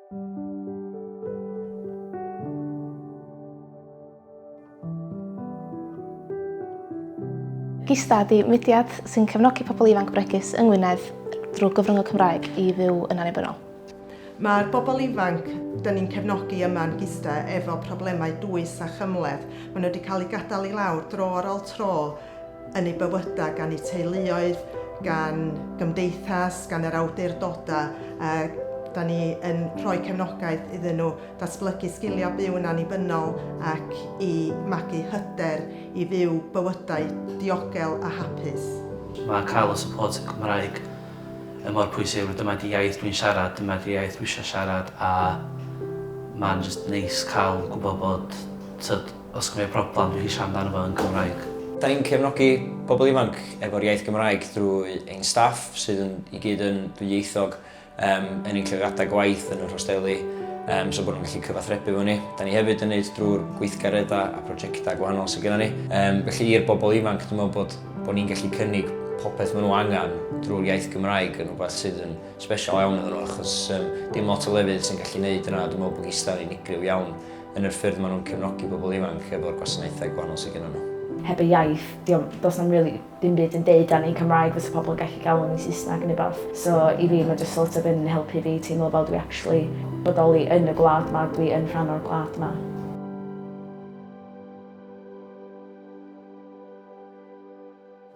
GISDA ydy mudiad sy'n cefnogi pobl ifanc bregus yng Ngwynedd drwy gyfrwng y Cymraeg i fyw yn annibynnol. Mae'r bobl ifanc 'dyn ni'n cefnogi yma yn GISDA efo problemau dwys a chymhleth. Maen nhw wedi cael eu gadael i lawr dro ar ôl tro yn eu bywydau gan eu teuluoedd, gan gymdeithas, gan yr awdurdodau. A da ni yn rhoi cefnogaeth iddyn nhw datblygu sgiliau byw yn annibynnol ac i magu hyder i fyw bywydau diogel a hapus. Mae cael y support yn Gymraeg yn mor pwysig, dyma di iaith dwi'n siarad, dyma di iaith dwi eisiau siarad a mae'n just neis cael gwybod bod tyd, os gynna i problem dwi'n gallu siarad amdano fo yn Gymraeg. Da ni'n cefnogi pobl ifanc efo'r iaith Gymraeg drwy ein staff sydd yn, i gyd yn ddwyieithog um, yn ein lleoliadau gwaith yn yr hosteli um, so bod nhw'n gallu cyfathrebu efo ni. Da ni hefyd yn neud drwy'r gweithgareddau a prosiectau gwahanol sydd gennym ni. Um, felly i'r bobl ifanc, dwi'n meddwl bod, bod ni'n gallu cynnig popeth maen nhw angen drwy'r iaith Gymraeg yn rhywbeth sydd yn special iawn iddyn nhw achos um, dim lot o lefydd sy'n gallu neud yna. Dwi'n meddwl bod Gisda'n unigryw iawn yn yr ffyrdd maen nhw'n cefnogi bobl ifanc efo'r gwasanaethau gwahanol sydd gennym nhw. Heb y iaith, dio'm, does na'm really dim byd yn deud dan ni'n Cymraeg fysa pobl yn gallu galw ni Saesneg neu beth. So i fi mae just sort of yn helpu fi teimlo fel dwi actually bodoli yn y gwlad ma, dwi yn rhan o'r gwlad ma.